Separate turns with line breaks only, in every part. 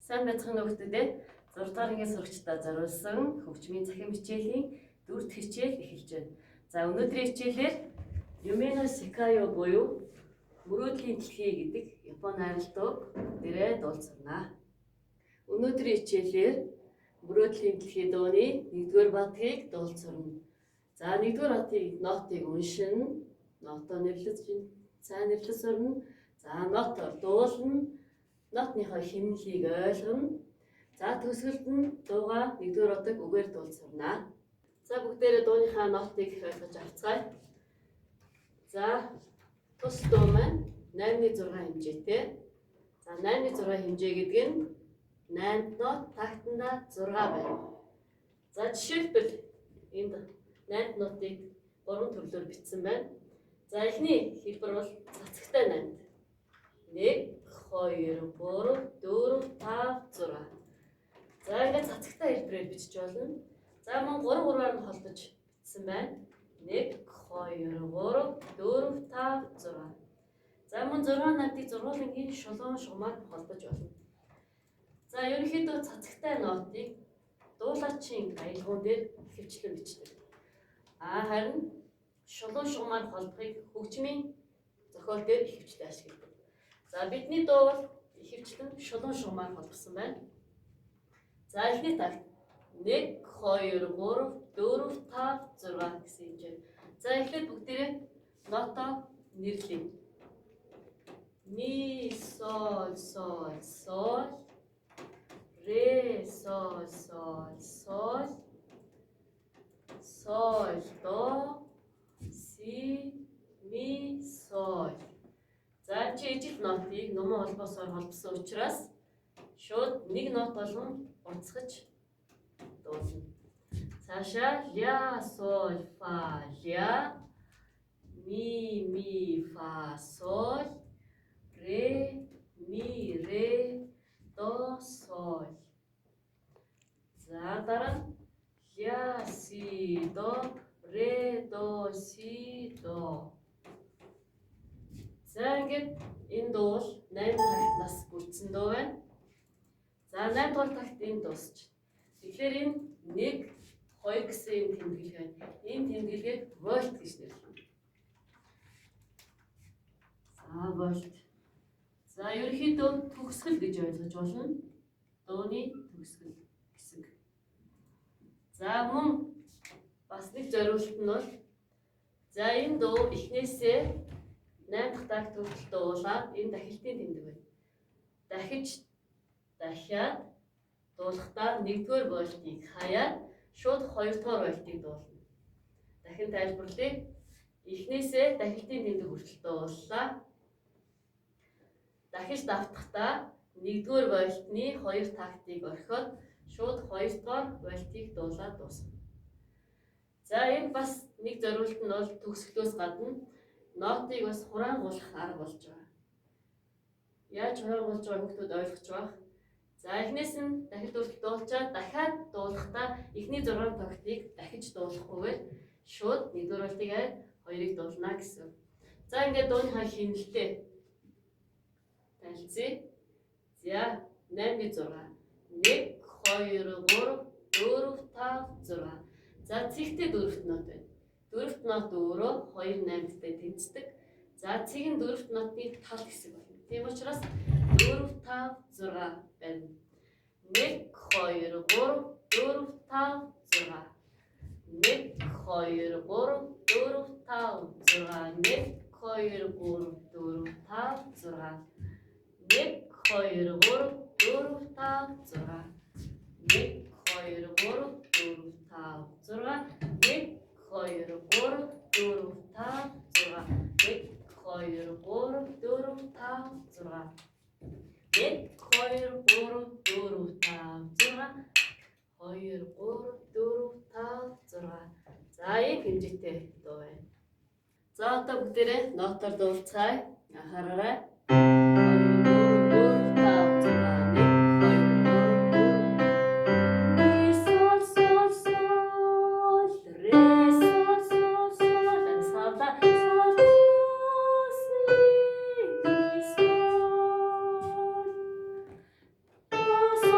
Сайн байцгаана уу хүүхдүүдээ. 6 дугаар ангийн сурагчдад зориулсан хөгжмийн цахим хичээлийн 4 дахь хичээл эхэлж байна. За, өнөөдрийн хичээлээр Yume no Sekai буюу Мөрөөдлийн дэлхий гэдэг Японы хайрал дууг дээрээ дуулцгаана. Өнөөдрийн хичээлээр Мөрөөдлийн дэлхий дууны 1-р бадгийг дуулцурна. За, 1-р бадгийг нотыг уншина, нотоо нэрлэж, сайн нэрлэж сурна. За, нотоор дуулна, нотныхоо химнэлийг ойлгоно. За, төгсгөлд нь дуугаа 1-р удаг үгээр дуулцурна. За, бүгдээрээ дууныхаа нотыг ойлгож авцгаая. За, тус дуу маань 8-6 хэмжээтэй. За, 8-6 хэмжээ гэдэг нь 8 нот тактанда 6 байна. За, жишээлбэл энд 8 нотыг 3 төрлөөр бичсэн байна. За, эхний хэлбэр бол цацагтай 8. 1 2 3 4 5 6. За, ингээд цацагтай хэлбэрээр бичиж болно. За, мөн 3 3-аар нь холбож бичсэн байна. 1 2 3 4 5 6. За, мөн 6 8-ыг зургуулангийн шулуун шугамаар холбож болно. За, ерөнхийдөө цацагтай нотыг дуулаачийн аялгуун дээр ихэвчлэн бичдэг. А харин шулуун шугамаар холбохыг хөгжмийн зохиол дээр ихэвчлэн ашигладаг. За, бидний дуу бол ихэвчлэн шулуун шугамаар холбосон байна. За, эхний такт 1 2 3 4 5 6 гэсэн хэмжээ. За, эхлээд бүгдээрээ нотоо нэрлэе. Ми, соль, соль, соль, ре, соль, соль, соль, соль, до, си, ми, соль. За, чи ижил нотыг нуман холбоосоор холбосон учраас шууд нэг нот болгон буцгаж дуулна. Цаашаа ля, соль, фа, ля, ми, ми, фа, соль, ре, ми, ре, до, соль. За, дараа нь ля, си, до, ре, до, си, до. За, ингээд энэ дуу бол 8 тактнаас бүрдсэн дуу байна. За, 8 дугаар такт энд дуусч. Тэгэхээр энэ 1 2 гэсэн энэ тэмдэглэг байна. Энэ тэмдэглэгийг вольт гэж нэрлэнэ. За, вольт. За, ерөнхийдөө төгсгөл гэж ойлгож болно. Дууны төгсгөл хэсэг. За, мөн бас нэг зориулт нь бол, за, энэ дуу эхнээсээ 8 дахь такт хүртэл дуулаад энэ дахилтын тэмдэг байна. Дахиж дахиад дуулахдаа 1-р вольтыг хаяад шууд 2-р вольтыг дуулна. Дахин тайлбарлая. Эхнээсээ дахилтын тэмдэг хүртэл дууллаа. Дахиж давтахдаа 1-р вольтны 2 тактыг орхиод шууд 2-р вольтыг дуулаад дуусгана. За, энэ бас нэг зориулт нь бол төгсгөлөөс гадна нотыг бас хураангуулах арга болж байгаа. Яаж хураангуулж байгааг хүүхдүүд ойлгож байгаа. За, эхнээс нь дахилт хүртэл дуулчаад дахиад дуулахдаа эхний 6 тогтыг дахиж дуулахгүйгээр шууд 1-р вольтыг аваад 2-ыг дуулна гэсэн. За, ингээд дууныхаа химнэлтэй танилцъя. За, 8-6. 1 2 3 4 5 6. За, цэгтэй дөрөвт нот байна. Дөрөвт нот өөрөө 2 8-тай тэнцдэг. За, цэг нь дөрөвт нотны тал хэсэг болно. Тийм учраас 4 5 6 байна. 1 2 3 4 5 6. 1 2 3 4 5 6. 1 2 3 4 5 6. 1 2 3 4 5 6. 1 2 3 4 5 6. 1 2 3 4 5 6. 1 2 3 4 5 6. 1 2 3 4 5 6. 2 3 4 5 6. За, ийм хэмжээтэй дуу байна. За, одоо бүгдээрээ нотоор дуулцгаая. Анхаараарай. 2 3 4 5 6. 1 2 3 4. Ми, соль, соль, соль, ре, соль, соль, соль, ансамбла, соль, до, си, ми, соль. До.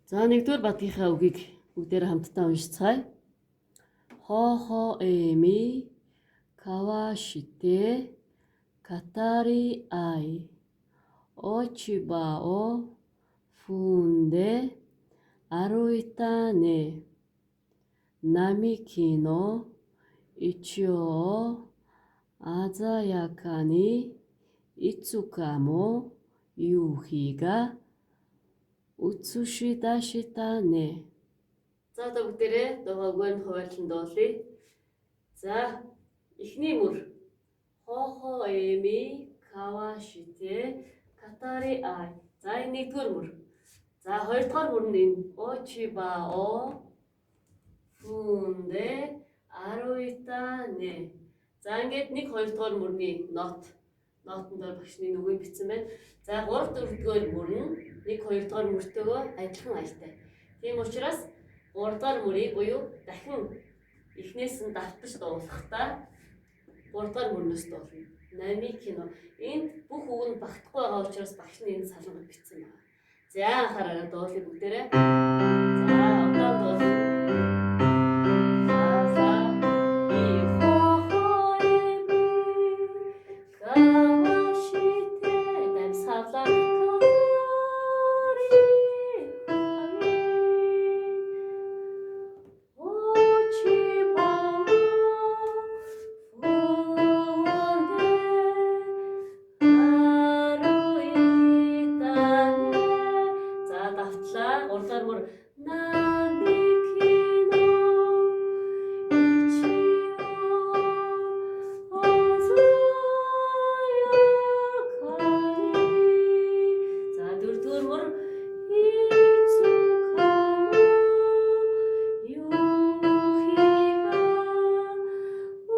За нэгдүгээр бадгийнхаа үгийг бүгдээрээ хамтдаа уншицгаая. Хо эми кавашите катари ай очиба о фунде аруита не намики но ичио азаякани ицукамо юхига уцушидашита не. За одоо бүгдээрээ дуугаа үгээр нь хуваарлан дуулъя. За эхний мөр хо эми кавашите катари ай. За энэ нэгдүгээр мөр. За хоёрдугаар мөр нь энэ очиба о фунде аруита не. За ингээд нэг хоёрдугаар мөрний нотон дээр багшны нүгийг бичсэн байна. За 3 дөрөвдүгээр мөр нь нэг хоёрдугаар мөртөөгөө адилхан аятай. Тийм учраас 3 дугаар мөрийг буюу дахин эхнээс нь давтаж дуулахдаа 3 дугаар мөрнөөс дуулна. Нами кино. Энд бүх үг нь багтахгүй байгаа учраас багш нь энд салангад бичсэн байна. За анхаараарай дуулыг бүгдээрээ. За одоо дуулна. За и хо эми кавашите дамсавла катари ай очиба фунде аруита не. За давтлаа. 3 дугаар мөр намики но ичио азаякани. За дөрөвдүгээр мөр ицукамо юхига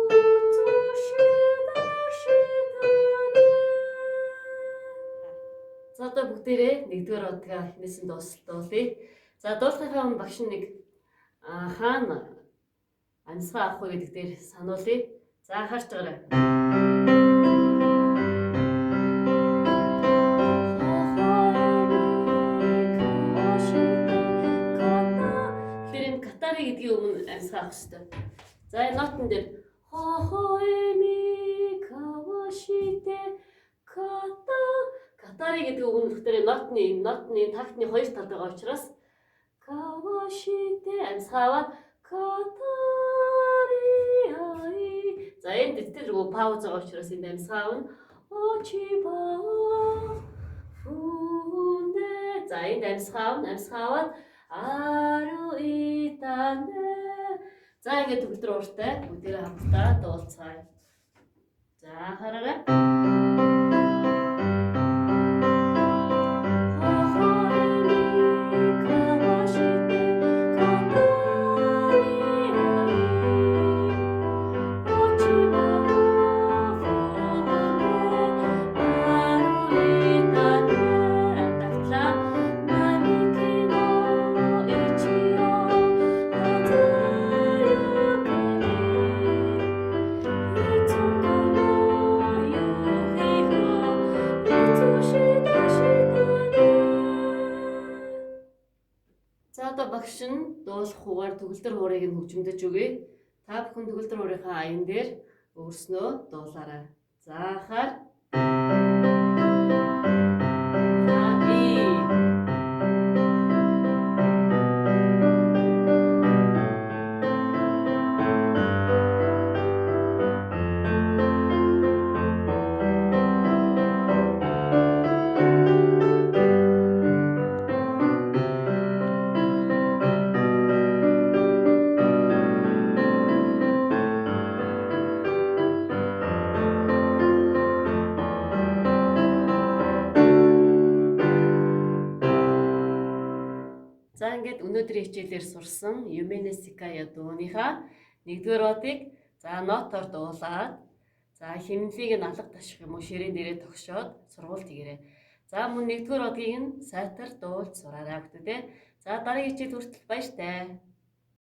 уцушидашитане. За одоо бүгдээрээ нэгдүгээр одгаа эхнээс нь дуулъя. За дуулахынхаа өмнө багш нэг хаана амьсгаа авах вэ гэдэг дээр сануулъя. За анхаарч байгаарай. Тэгэхээр энэ катари гэдгийн өмнө амьсгаа авах хэрэгтэй. За энэ нотон дээр хо эми кавашите ката катари гэдэг үг нь болохоор нотны тактны хоёр тал байгаа учраас кавашите амьсгаа аваад катари ай. За энэ дэтэл рүү пауз байгаа учраас энд амьсгаа авна. Очиба фунде. За энд амьсгаа авна, амьсгаа аваад аруитане. За ингээд төгөлдөр ууртай бүгдээрээ хамтдаа дуулцгаая. За анхаараарай. Хо эми кавашите катари ай очиба фунде аруитане. Давтлаа. Намики но ичио азаякани ицукамо юхига уцушидашитане. За одоо багш нь дуулах хугаар төгөлдөр хуурыг нь хөгжимдөж өгье. Та бүхэн төгөлдөр хуурынхаа аян дээр өөрснөө дуулаарай. За анхаар. За и. За ингээд өнөөдрийн хичээлээр сурсан Юмэнэ Сикая дууныхаа нэгдүгээр одыг за нотоор дуулаад за химнэлийг нь алга таших юм уу ширээн дээрээ тогшоод сургуульд хийгээрэй. За мөн нэгдүгээр одгийг нь сайтар дуулж сураарай хүмүүдээ. За дараагийн хичээл хүртэл баяртай.